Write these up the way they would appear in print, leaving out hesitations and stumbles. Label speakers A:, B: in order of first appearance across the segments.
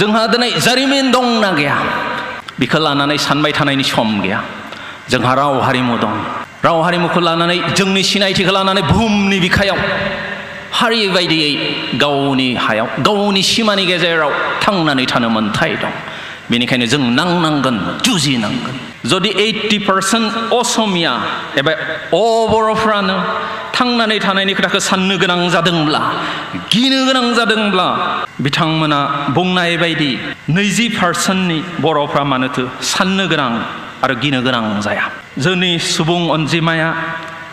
A: जोंहा दिनै जारिमिन दंना गैया बेखौ लानानै सानबाय थानायनि सम गैया जोंहा राव हारिमु दं राव हारिमुखौ लानानै जोंनि सिनायथिखौ लानानै बुहुमनि बिखायाव हारि बायदियै गावनि हायाव गावनि सिमानि गेजेराव थांनानै थानो मोन्थाय दं बेनिखायनो जों नांनांगोन जुजिनांगोन जुदि 80% असमिया एबा बर'फ्रानो थांनानै थानायनि खोथाखौ साननो गोनां जादोंब्ला गिनो गोनां जादोंब्ला बिथांमोना बुंनाय बायदि 20%नि बर'फ्रा मानोथो साननो गोनां आरो गिनो गोनां जाया जोंनि सुबुं अनजिमाया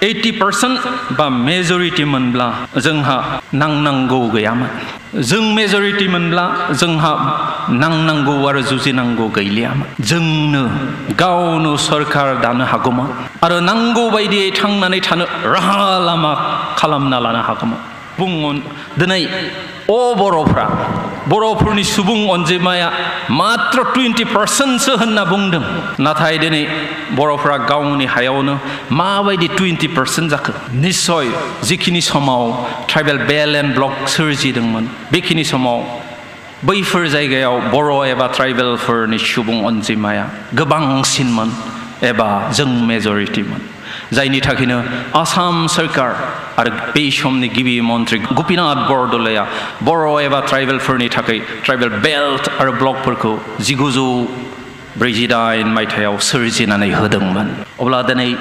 A: 80% बा मेजरिटि मोनब्ला जोंहा नांनांगौ गैयामोन जों मेजरिटि मोनब्ला जोंहा नांनांगौ आरो जुजिनांगौ गैलियामोन जोंनो गावनो सरकार दानो हागौमोन आरो नांगौ बायदियै थांनानै थानो राहा लामा खालामना लानो हागौमोन बुङो दिनै बर'फोरनि सुबुं अनजिमाया मात्र 20%सो होनना बुंदों नाथाय दिनै बर'फ्रा गावनि हायावनो माबायदि 20% जाखो निश्चय जिखिनि समाव ट्राइबेल बेल्ट एन्ड ब्लक सोरजिदोंमोन बेखिनि समाव बैफोर जायगायाव बर' एबा ट्राइबेलफोरनि सुबुं अनजिमाया गोबांसिनमोन एबा जों मेजरिटिमोन जायनि थाखायनो आसाम सरकार आरो बे समनि गिबि मन्त्रि गपिनाथ बरदलैया बर' एबा ट्राइबेलफोरनि थाखाय ट्राइबेल बेल्ट आरो ब्लकफोरखौ 1949 मायथाइयाव सोरजिनानै होदोंमोन अब्ला दिनै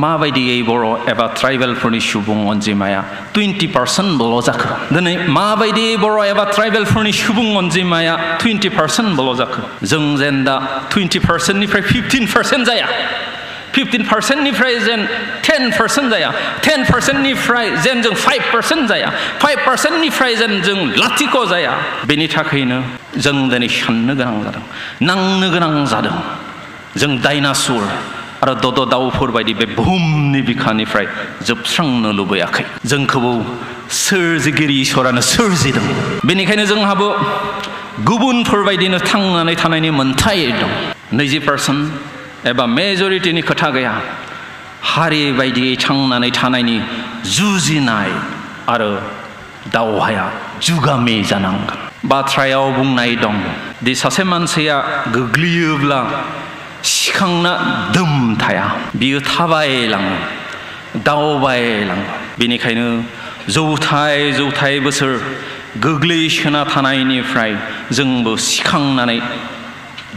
A: माबायदियै बर' एबा ट्राइबेलफोरनि सुबुं अनजिमाया 20%ल' जाखो दिनै माबायदि बर' एबा ट्राइबेलफोरनि सुबुं अनजिमाया 20%ल' जाखो जों जेन दा 20%निफ्राय 15% जाया 15%निफ्राय जेन 10% जाया 10%निफ्राय जेन जों 5% जाया 5%निफ्राय जेन जों लाथिख' जाया बेनि थाखायनो जों दिनै साननो गोनां जादों नांनो गोनां जादों जों डाइनासुर आरो दद दाउफोर बायदि बे बुहुमनि बिखानिफ्राय जोबस्रांनो लुबैयाखै जोंखौबो सोरजिगिरि इसोरानो सोरजिदों बेनिखायनो जोंहाबो गुबुनफोरबायदिनो थांनानै थानायनि मोन्थाय दं 20% एबा मेजरिटिनि खोथा गैया हारि बायदियै थांनानै थानायनि जुजिनाय आरो दावहाया जुगामि जानांगोन बाथ्रायाव बुंनाय दं दि सासे मानसिया गोग्लैयोब्ला सिखांना दोम थाया बियो थाबायलाङो दावबायलाङो बेनिखायनो जौथाय बोसोर गोग्लैसोना थानायनिफ्राय जोंबो सिखांनानै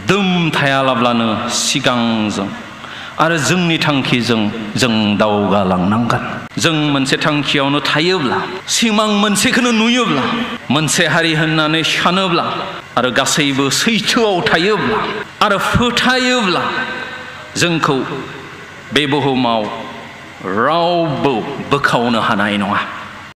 A: दोम थायालाब्लानो सिगांजों आरो जोंनि थांखिजों जों दावगालांनांगोन जों मोनसे थांखियावनो थायोब्ला सिमां मोनसेखौनो नुयोब्ला मोनसे हारि होननानै सानोब्ला आरो गासैबो सैथोआव थायोब्ला आरो फोथायोब्ला जोंखौ बे बुहुमाव रावबो बोखावनो हानाय नङा